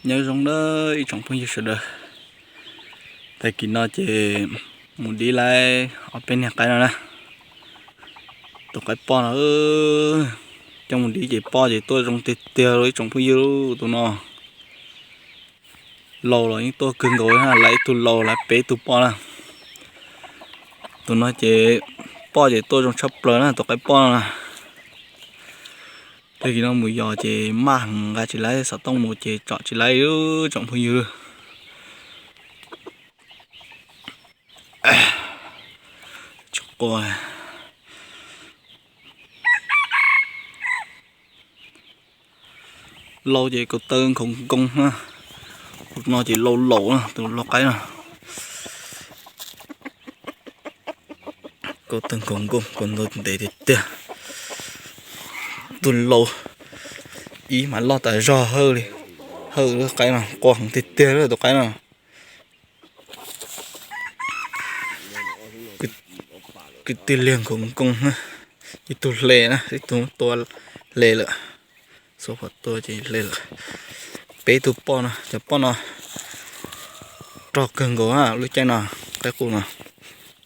Nyob zoo na ib tsoom phooj ywg sawv daws, tag kis no ces mus dib laib ob peb niag qaib no na. Tus qaib poj no, coj mus dib ces poj ces tuaj zoo tiag tiag li ib tsoom phooj ywg, tus no laus los yeej tuaj kawg nkaus na, laib ib tug laus laib peb tug poj na. Tus no ces poj ces tuaj zoo tshaj plaws na, tus qaib poj no na. Tag kis no mus yos ces maj heev, nqa tsis laib, xov tooj mus ces tsom tsis laib tsoom phooj ywg. Tsis qua. Laus ces kaus taw nkhoos nkoos na. Tus no ces laus laus na, tus lau qaib no. Kaus taw nkhoos nkoos, kaus ntoo ntev tiag tiag. Tus laus ib mas loj tas zog hawj li, hawj lub qaib no qua heev tiag tiag li tus qaib no. Kwv tij liag nkhoos nkoos na, ib tug hle na, ib tug tua hle lawm, xuas phom tua ces hle lawm. Peb tug poj no, cov poj no rog kawg nkaus na lub caij no, qaib qus no.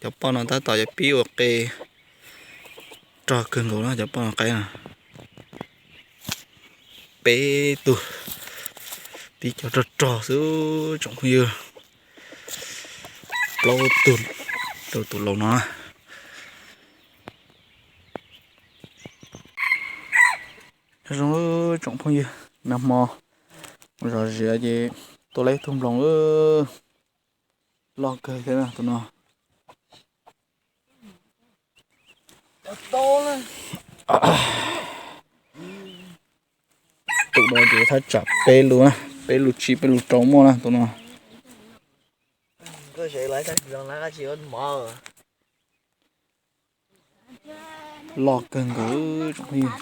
Cov poj no tab tom yuav pib ua qe, rog kawg nkaus na cov poj no qaib no. Peb tug, tib co rog rog xwb tsoom phooj ywg. Plaub tug rau tus laus no. Zoo tsoom phooj ywg, nag hmo zov ziav ces tua laib tug nploos loj kawg thiab tus no. Tus no ces thaj tsam peb lus na, peb lus tsib peb lus rau muaj na tus no. Loj kawg nkaus tsoom phooj ywg.